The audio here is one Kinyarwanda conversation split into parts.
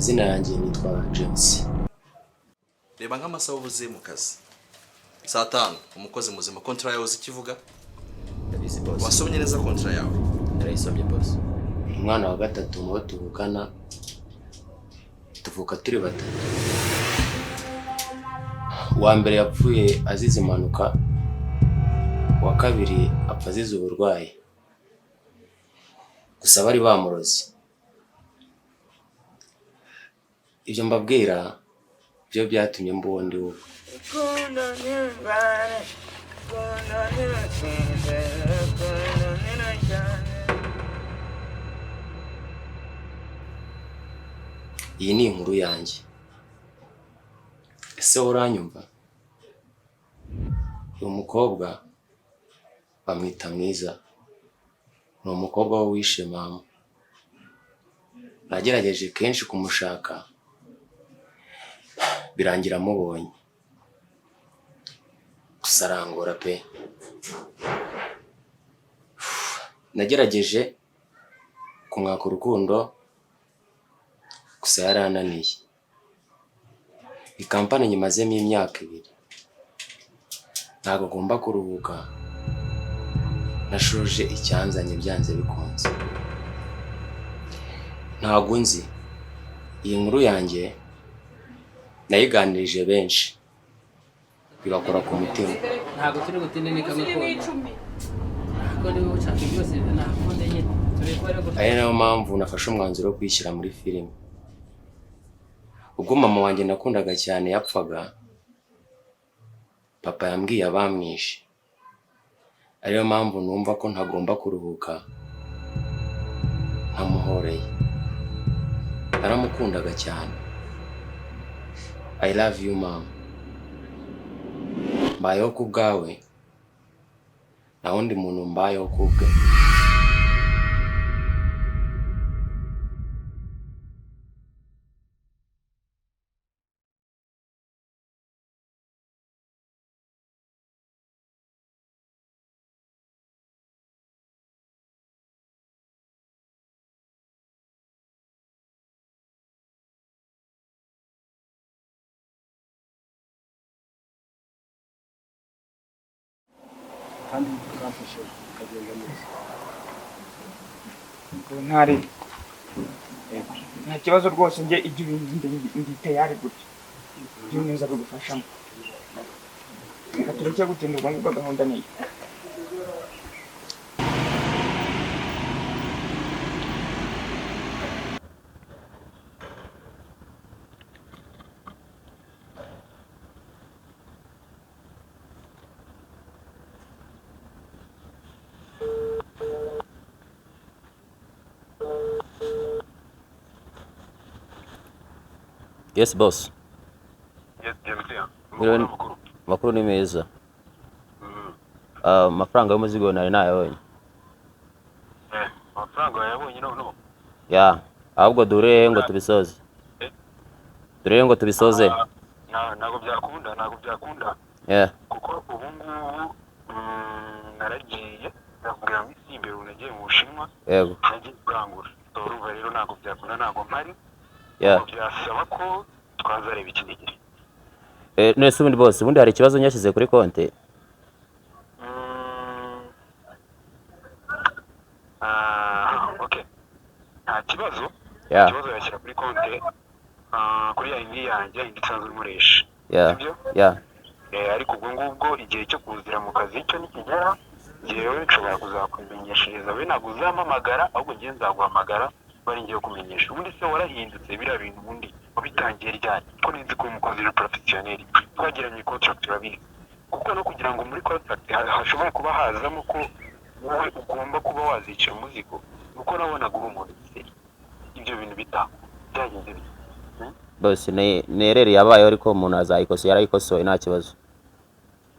Amazina yanjye nitwa James. Reba nk'amasaha ubuze mu kazi, saa 5. Umukozi muzima, contrat yawe uzi icyo ivuga? Ndabizi, boss. Wasomye neza contrat yawe? Narayisomye, boss. Umwana wa gatatu mu bo tuvukana, tuvuka turi batatu. Uwa mbere yapfuye azize impanuka, uwa kabiri apfa azize uburwayi, gusa bari bamuroze. Ibyo mbabwira byo byatumye mba uwo ndi we. Urukundo ntirurwara, urukundo ntirusinzira, urukundo ntiruryana. Iyi ni inkuru yanjye. Ese wowe uranyumva? Uyu mukobwa bamwita Mwiza, ni umukobwa wishe mama. Nagerageje kenshi kumushaka, birangira amubonye, gusa arangora pe. Nagerageje kumwaka urukundo, gusa yarananiye. Iyi kampani nyimazemo imyaka 2, ntabwo agomba kuruhuka nashoje icyanzanye byanze bikunze. Ntabwo nzi iyi nkuru yanjye, nayiganirije benshi bibakora ku mutima. Ntabwo turi butinde, ni kamwe konyine ko niba ushaka byose ntakunde nyine tubikore gutya. Ari nayo mpamvu nafashe umwanzuro wo kwishyira muri filime. Ubwo mama wanjye nakundaga cyane yapfaga, papa yambwiye abamwishe, ariyo mpamvu numva ko ntagomba kuruhuka ntamuhoreye. Naramukundaga cyane. I love you, mama. Mbayeho ku bwawe, nta wundi muntu mbayeho ku bwe. Kandi tukamfasha bikagenda neza. Ntari nta kibazo rwose, njye ibyo ibintu ndi tayari gutya, ibyo neza bigufashamo. Reka tureke gutinda, ubwo ngubwo gahunda niyo. Yes, boss. Yes, James. Mwiriwe. Amakuru? Amakuru ni meza. Ah, amafaranga y'umuzigo nari nayabonye. Amafaranga wayabonye noneho? Ya, ahubwo dure ngo tubisoze. Eh? Dure ngo tubisoze. Ah, ntabwo byakunda, ntabwo byakunda, kuko ubu ngubu naragiye, ndakubwira ngo isi imbere ubu nagiye mu Bushinwa. Nagiye kurangura. So, urumva rero ntabwo byakunda, ntabwo mpari. Ubwo byasaba ko twazareba ikindi gihe. None se ubundi, boss, ubundi hari ikibazo nyashyize kuri konti? Ah, okay, nta kibazo. Ikibazo yashyira kuri konti, kuri ya yindi yanjye, indi nsanzwe nkoresha. Sibyo? Ya. Ariko ubwo ngubwo igihe cyo kuzira mu kazi cyo nikigera, njyewe nshobora kuzakumenyeshereza. We ntabwo uzampamagara, ahubwo njyewe nzaguhamagara bari ngiye kumenyesha. Ubundi se warahindutse? Biriya bintu ubundi wabitangiye ryari, ko nzi ko uri umukozi uri professionnel? Twagiranye contract, urabizi, kuko no kugira ngo muri contract hashobore kuba hazamo ko wowe ugomba kuba wazicira umuzigo, nuko nabonaga uri umuntu sérieux. Ibyo bintu bitako byagenze bite? Boss, ni erreur yabayeho, ariko umuntu azayikosoye, yarayikosoye, nta kibazo.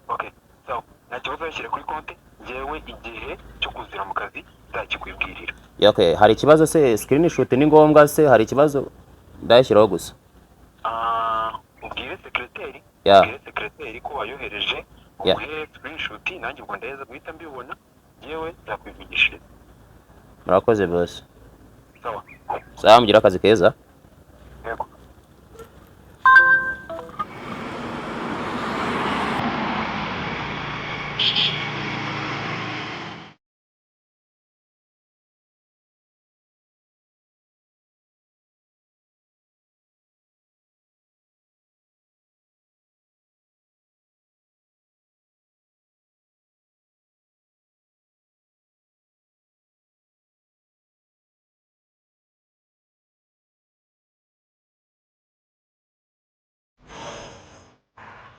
Okay, sawa, nta kibazo, yashyira kuri konti, njyewe igihe cyo kuzira mu kazi nzakikwibwirira. Yeah, okay, hari ikibazo se? Screenshot ni ngombwa se? Hari ikibazo? Ndayashyiraho gusa. Ah, ubwire secretary. Ubwire secretary ko wayohereje, umuhe screenshot, nanjye ubwo ndaheza guhita mbibona, njyewe nzakwivugishiriza. Murakoze, boss. Sawa. Sawa, mugire akazi keza. Yego.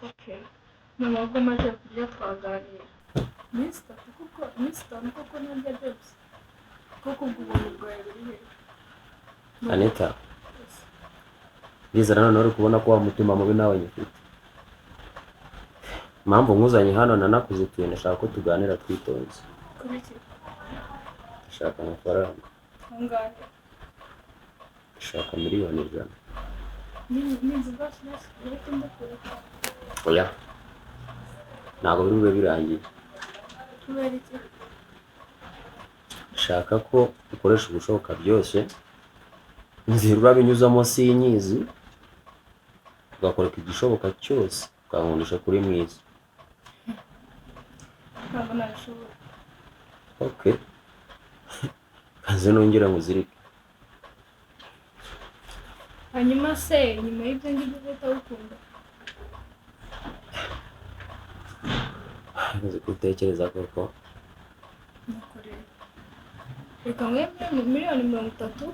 Okay. Nyuma ubwo maze kurya twaganira. Iminsi itatu kuko iminsi itanu koko ntarya babes. Koko ubwo ubuntu bwawe buri he? Anita, ndizera noneho uri kubona ko wa mutima mubi nawe nyifite. Impamvu nkuzanye hano nanakuzituye, ndashaka ko tuganira twitonze. Kuri iki? Ndashaka amafaranga. Angahe? Ndashaka 100,000,000. Ninziva urahita ndakura. Oya, ntabwo biri bube birangiye. Kubera iki? Ndashaka ko ukoresha ubushoboka byose, inzira urabinyuzamo sinyizi, ugakoreka igishoboka cyose ukankundisha kuri mwiza. Ntabwo nabishobora. Okay, kaze nongera nkuzirike. Hanyuma se nyuma y'ibyo ngibyo uzahita wukunda? Nzi ko utekereza koko. Nuko rero reka nguhe 30,000,000,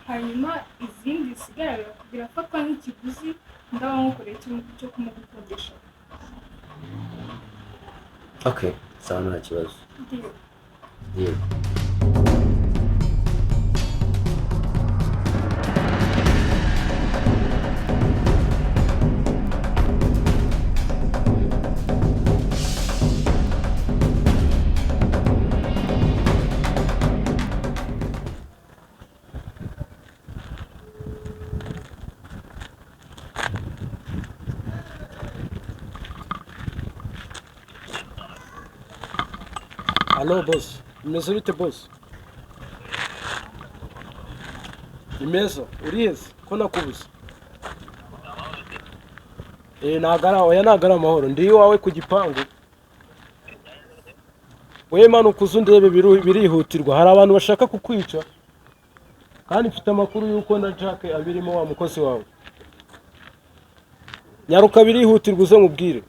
hanyuma izindi zisigara birafatwa nk'ikiguzi ndaba nkukoreye cyo kumugukundisha. Okay, sawa, nta kibazo. Ndiyo. Yego. Alo boss, imeze bite boss? Ni meza, urize ko nakubuze? Eh, nagara oya, nagara amahoro, ndi iwawe ku gipangu. Wowe manuka uze undebe, birihutirwa, hari abantu bashaka kukwica. Kandi mfite amakuru y'uko na Jack abirimo wa mukozi wawe. Nyaruka birihutirwa uze nkubwire.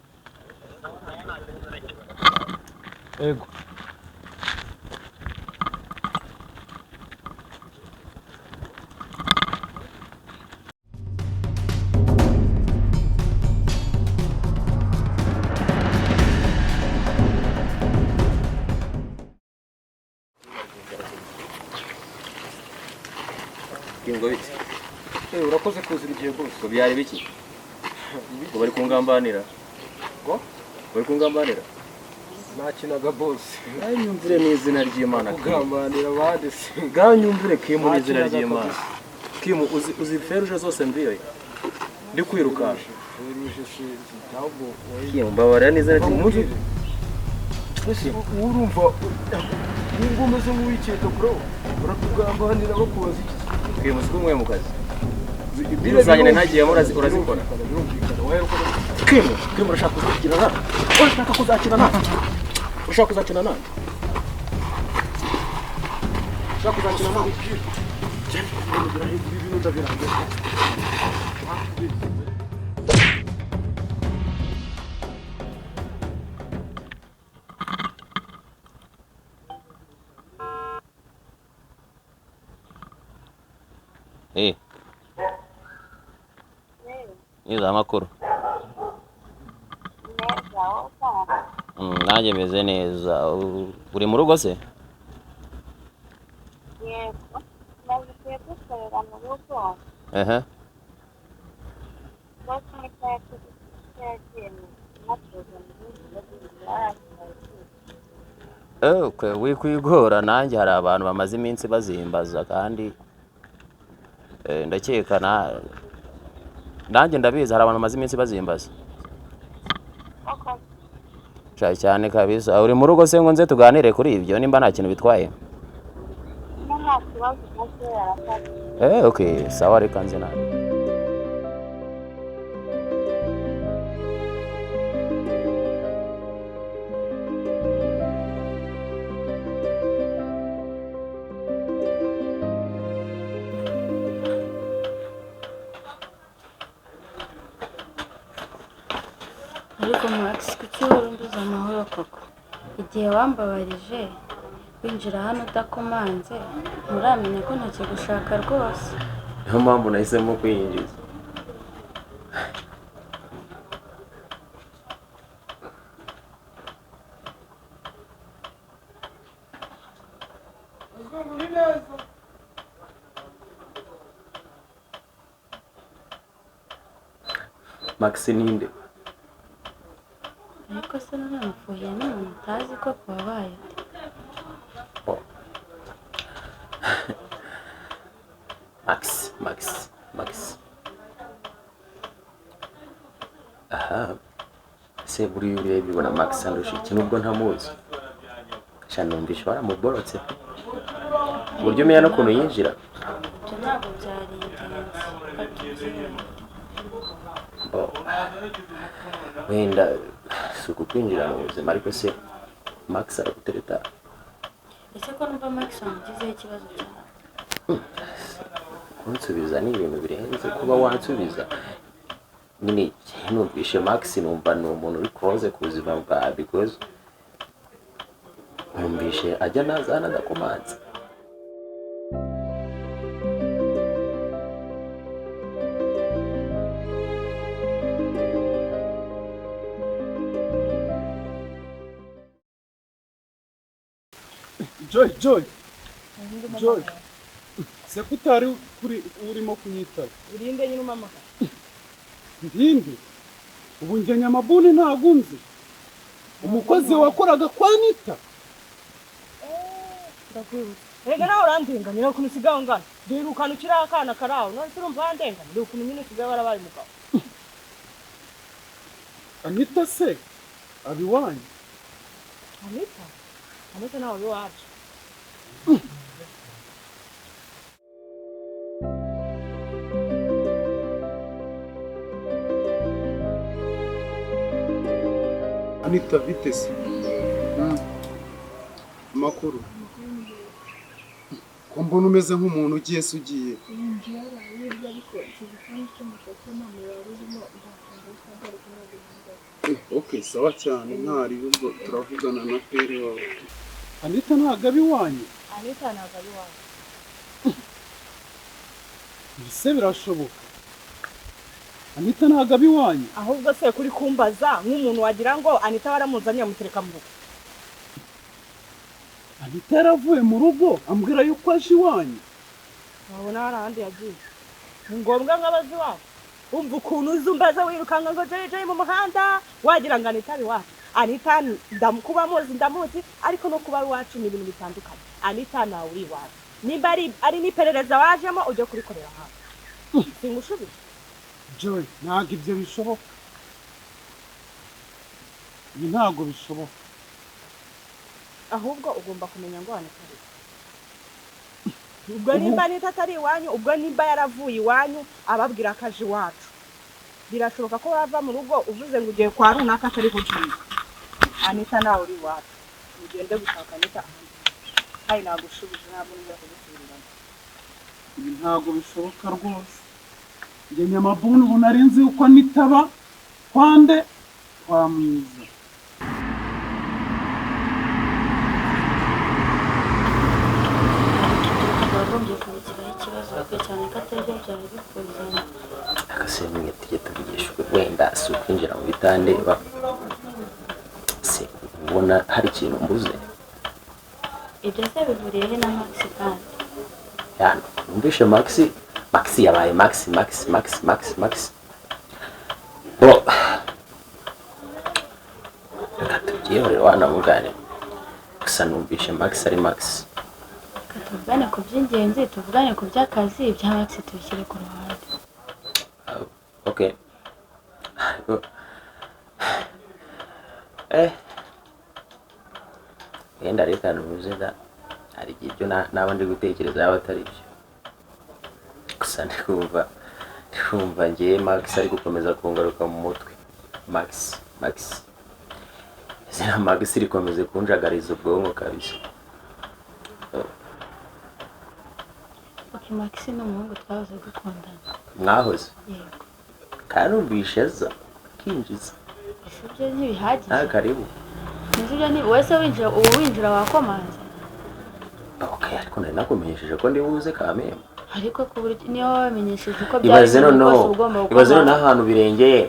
Ego. Ngo bite? Eh, urakoze kuzira igihe boss. Ngo byari biki? Ngo bari kungambanira. Ngo? Bari kungambanira. Nakinaga boss. Nganyumvire n'izina ry'Imana. Kugambanira bande se? Nganyumvire Kimu n'izina Nakinaga ry'Imana. kabisa. Kimu uzi feruje zose mbiye. Ndi kwirukanka. Feruje se ahubwo wowe Kimu mbabarira n'izina ry'Imana. Ese urumva nimba umeze nk'uwikeka bro, uratugambanira bakubaza iki? Kimu siko umwe mu kazi. Ibyo nagiyemo urazikora. Birumvikana, waheruka Kimu, Kimu urashaka kuzakina nande? Urashaka kuzakina nande? Urashaka kuzakina nande? Urashaka kuzakina nande? Ibi bintu ndabirangiza. Eh. Niza amakuru. Nanjye meze neza. Uri mu rugo se? Yego, maze igihe dukorera mu rugo. Ehe. Bose niko yagiye mu matuza mu bindi bihugu. Okay, wikwigora, nanjye hari abantu bamaze iminsi bazimbaza kandi ndakeka nanjye ndabizi hari abantu bamaze iminsi bazimbaza. Cyane kabisa. Uri mu rugo se ngo nze tuganire kuri ibyo nimba nta kintu bitwaye? Nta kibazo gato arafata. Okay, sawa, reka nze nawe. Ariko Max, kuki uhora umbuza amahoro koko? Igihe wambabarije winjira hano udakomanze, nturamenya ko ntakigushaka rwose. Niyo mpamvu nahisemo kwiyinjiza. Max ninde? Ariko se nanone ufuhiye n'umuntu utazi koko, wabaye ute? Oh. Max, Max, Max. Aha. Se buriya urebye ubona Max andusha iki nubwo ntamuzi? Sha numvishe waramuborotse pe. Ku buryo umenya n'ukuntu yinjira. Ibyo ntabwo byari ingenzi, reka tubyihorere. Bo. Wenda si ukukwinjira mu buzima, ariko se Max aragutereta? Ese ko numva Max wamugizeho ikibazo cyane? Kunsubiza ni ibintu birenze kuba wansubiza. Nyine numvishe Max numva ni umuntu uri close ku buzima bwawe, because numvishe ajya naza hano adakomanze. Joy, Joy, Joy, se ko utari kuri urimo kunyitaba? Urinde nyine umamagara. Ndinde? Ubu njye nyamabuni ntagunze umukozi wakoraga kwa Nita. Ndakwibutsa rega, nawe urandenganya ukuntu usigaye ungana, duherukana ukiri akana kari aho, none se urumva wandenganya? Dore ukuntu nyine usigaye warabaye umugabo. Anita se aba iwanyu? Anita, Anita nawe aba iwacu. Anita, bite se? Amakuru ko mbona umeze nk'umuntu ugiye se, ugiye? Okay, sawa cyane, ntari ubwo turavugana na pere wawe. Anita ntabwo aba iwanyu? Anita ntabwo aba iwacu. Ese birashoboka? Anita ntabwo aba iwanyu? Ahubwo se kuri kumbaza nk'umuntu wagira ngo Anita waramuzanye amutereka mu rugo. Anita yaravuye mu rugo ambwira yuko aje iwanyu. Wabona hari ahandi yagiye, ni ngombwa nk'abazi iwabo. Umva ukuntu uza umbaza wirukanka ngo Joy Joy mu muhanda, wagira ngo Anita ari iwacu. Anita kuba muzi ndamuzi, ariko no kuba iwacu ni ibintu bitandukanye. Anita ntawe uri iwacu, nimba ari n'iperereza wajemo ujye kurikorera hafi, singushubije. Joy, ntabwo ibyo bishoboka, ibi ntabwo bishoboka. Ahubwo ugomba kumenya ngo Anita ari ubwo nimba Anita atari iwanyu, ubwo nimba yaravuye iwanyu ababwira ko aje iwacu, birashoboka ko wava mu rugo uvuze ngo ugiye kwa runaka atari kugiye. Anita nawe uri iwacu, ugende gushaka Anita ahandi. Kandi nagushubije, ntabwo nongera kugusubiriramo. Ibi ntabwo bishoboka rwose. Njye nyamabuni ubu nari nzi yuko Anita aba kwande kwa Mwiza. Wagombye kubigiraho ikibazo pe, cyane ko atari byo byari bikuzanye. Akase mwe tujye tuvugishwa, wenda si ukwinjira mu bitandeba, se ubona hari ikintu mbuze? Ibyo se bihuriye he na Max kandi? Yani numvishe Max, Max yabaye Max, Max, Max, Max, Max. Bo reka tubyihorere wanamugane, gusa numvishe Max ari Max. Reka tuvugane ku by'ingenzi, tuvugane ku by'akazi, ibya Max tubishyire ku ruhande. Okay. Wenda reka nuze da. Hari igihe ibyo naba ndi gutekereza yaba atari byo. Gusa ndi kumva ngewe Max ari gukomeza kungaruka mu mutwe. Max, Max, izina Max rikomeze kunjagariza ubwonko kabisa. Okay, Max ni umuhungu twahoze dukundana. Mwahoze? Yego. Kandi numvishe aza akinjiza. Ese ibyo ntibihagije? Nta karibu. Nzi ibyo ni wese winjira, ubu winjira wakomanze. Okay, ariko nari nakumenyesheje ko ndi buze kameme. Ariko ku buryo niyo wabamenyesheje uko byari Ibaze bimeze noneho kose, uba ugomba ibaze noneho gukomanga. ahantu birengeye.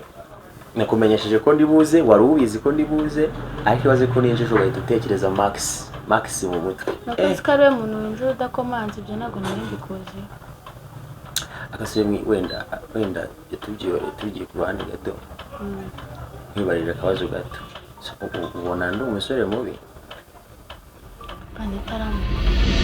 Nakumenyesheje ko ndi buze, wari ubizi ko ndi buze, ariko ibaze ko ninjije ugahita utekereza Max, Max mu mutwe. Nakoze ko ari we muntu winjira udakomanze, ibyo ntabwo nari mbikuziho. Agasore wenda tubyihoreye, tugiye ku ruhande gato, nkibarije akabazo gato. So, ubona ndi umusore mubi? Anita aramukunda.